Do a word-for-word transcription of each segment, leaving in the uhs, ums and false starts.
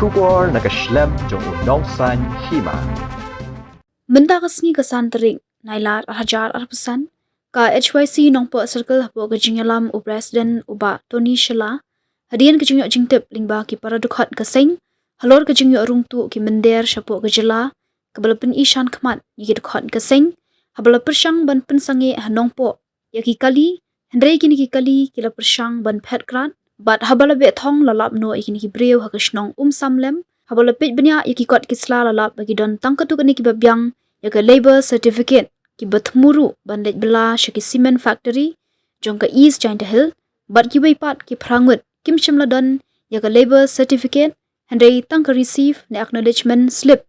Khubor na ka shlem jong u Nongsaiñ Hima. Mynta ka sngi ka san tarik Nailar ar hajar arphew san, ka H Y C Nongpoh Circle hapoh ka jingïalam u President u Bah Tony Shylla, hadien ka jingïoh jingtip lyngba ki para dkhot ka seng halor ka jingïoh rung tuh ki mynder shapoh ka jylla, kaba la pyni shan khmat ïa ki dkhot ka seng haba la pyrshang ban pynsangeh ha Nongpoh ïa ki kali, hynrei kine ki kali ki la pyrshang ban phet krad, bad haba la beh thong la lap noh ïa kine ki briew ha ka shnong Umsamlem. Haba la peit bniah ïa ki kot ki sla la lap ba ki don tang katto katne kiba biang ïa ka labour certificate, kiba thmu ruh ban leit bylla sha ki cement factory jong ka East Jaiñtia Hills, bad kiwei pat ki phra ngut kim shym la don ïa ka labour certificate, hynrei tang ka receipt ne acknowledgement slip.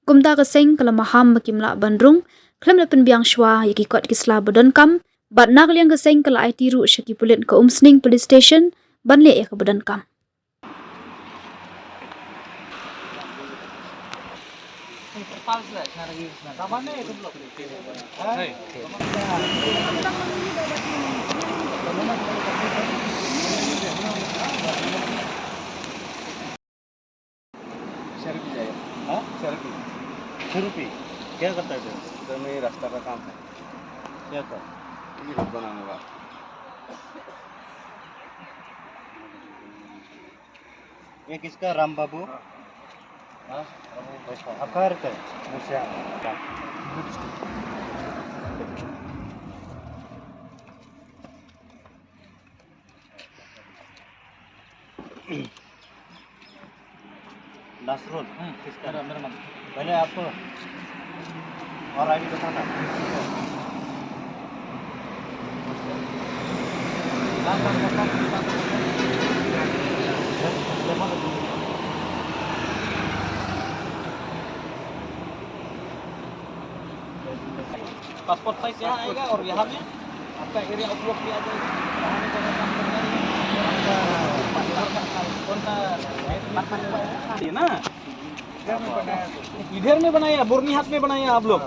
Kumta ka seng ka la maham ba kim lah ban rung khlem da pynbiang shuwa ïa ki kot ki sla ba donkam, bad na ka liang ka seng ka la aiti ruh sha ki pulit ka Umsning Police Station ban leh ïa kaba donkam. छह रुपये जाएगा। हाँ? छह रुपये। छह रुपये? क्या करता है सर? सर, मेरे रास्ता का काम है। क्या काम? ये रोड बनाने का। ये किसका, राम बाबू? हाँ। हाँ, राम बाबू भाई साहब। आप कहाँ रहते हैं? मुझसे। नासरुल। हम्म, किसका? मेरा, मेरा मन। पहले आपको और आईडी बताना। पासपोर्ट साइज यहाँ आएगा और यहाँ में आपका एरिया ऑफ वर्क भी आ जाएगा। कहाँ में कौन सा काम करना है, आपका लेबर का कौन सा, ये ना, इधर में बनाया, बरनीहाट में बनाया आप लोग।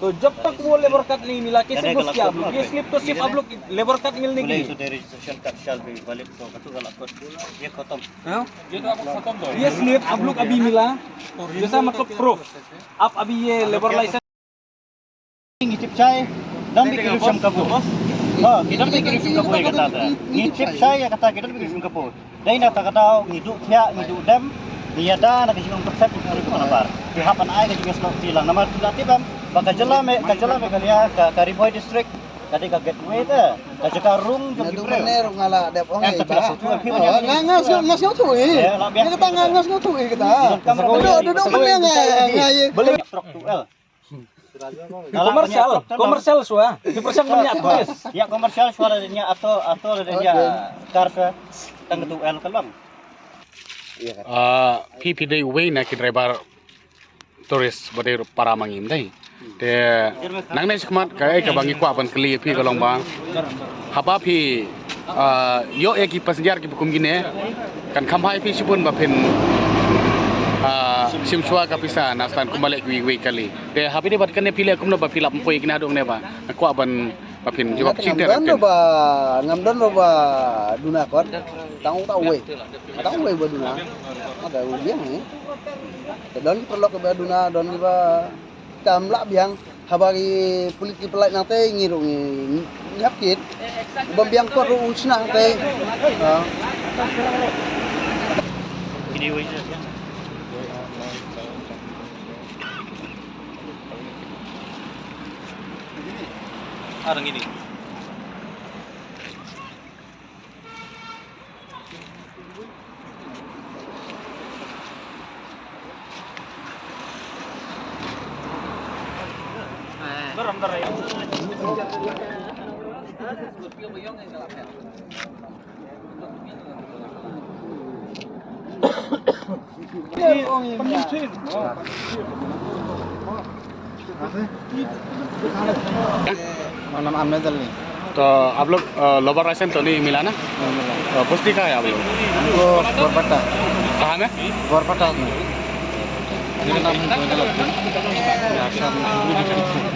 तो जब तक वो लेबर कार्ड नहीं मिला, कैसे घुस किया आप लोग? ये स्लिप तो सिर्फ आप लोग लेबर कार्ड मिलने के लिए। ये खत्म। हाँ? ये तो आपको खत्म दो। ये स्लिप आप लोग अभी मिला, जैसा मतलब प्रूफ। Ap abi ye labor license. Ngi tip shai, don bi ki risham kabu. Ha, ki don bi ki risham kabu ïa kata. Ngi tip shai ïa kata, ki don bi ki risham kabu. Dei na kata ka daw ngi duh thiah, ngi duh dem, ngi ïada na ka jingong konsep ngi pynrem na bar. Ki hap ban ai ka jingong slok ti lang namar ki la tip em ba ka jylla Me, ka jylla Meghalaya, ka, ka Ri Bhoi District ka dei ka gateway te, ka jaka rung jong ki briew. Nga la dep ong. Nga nga nga nga nga tu i. Nga kata nga nga nga tu i kata. Duduk duduk mene nga nga ye. Commercial, commercial shuwa. Ki pyrshang ban ïa tourist. Ïa commercial shuwa la ïa ato, ato la ïa kar sa tang tu el ka long. Ah, phi phi dei uwei na ki driver tourist ba dei para ma ngi ym dei. Te nangne shakhmat kaei kaba ngi kwah ban kylli ïa phi ka long ba haba phi, ah, ïoh ïa ki passenger kiba kum kine, kan kham bha ïa phi shibun ba phin, ah, shim shuwa ka pisa na stan kumba leh kiwei kiwei kali. Te haba ïadei bad kane phi leh kumno ba phi lap poi kine haduh ne ba nga kwah ban ba phin jubab. Ngam don ruh ba, ngam don ruh ba duna kot. Tang uta uwei. Tang uwei ba duna. Ada uwei biang ni. Te don ki paralok ba duna, don ki ba kam lah biang. Haba ki pulit ki pynlait nangte ngi ruh ngi ngiap kit. Ba biang kot ruh u shna te. Ha. Arang ini. मेरा नाम अहमद अली। तो आप लोग, अ, लेबर लाइसेंस तो नहीं मिला ना? नहीं मिला। तो बस्ती का है आप लोग? हमको बरपट्टा। कहाँ में? बरपट्टा में। मेरा नाम है जोइनुल अब्दीन।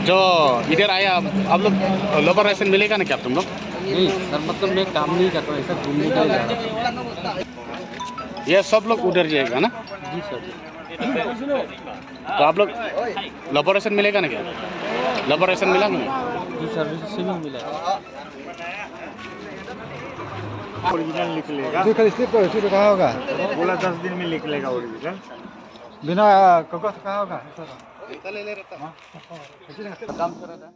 जो इधर आया, आप, आप लोग, अ, लेबर लाइसेंस मिलेगा ना क्या तुम लोग? नहीं सर, मतलब मैं काम नहीं करता हूँ, ऐसा घूमने के लिए जा रहा था। ये सब लोग उधर जाएगा ना? जी सर। तो आप लोग लेबर राशन मिलेगा ना क्या? लेबर राशन मिला ना? जी सर, सर्विस से भी मिला। ओरिजिनल निकलेगा। देखो, स्लिप पर, स्लिप पर कहाँ होगा? बोला दस दिन में निकलेगा ओरिजिनल। बिना कागज कहाँ होगा? काम कर रहा था।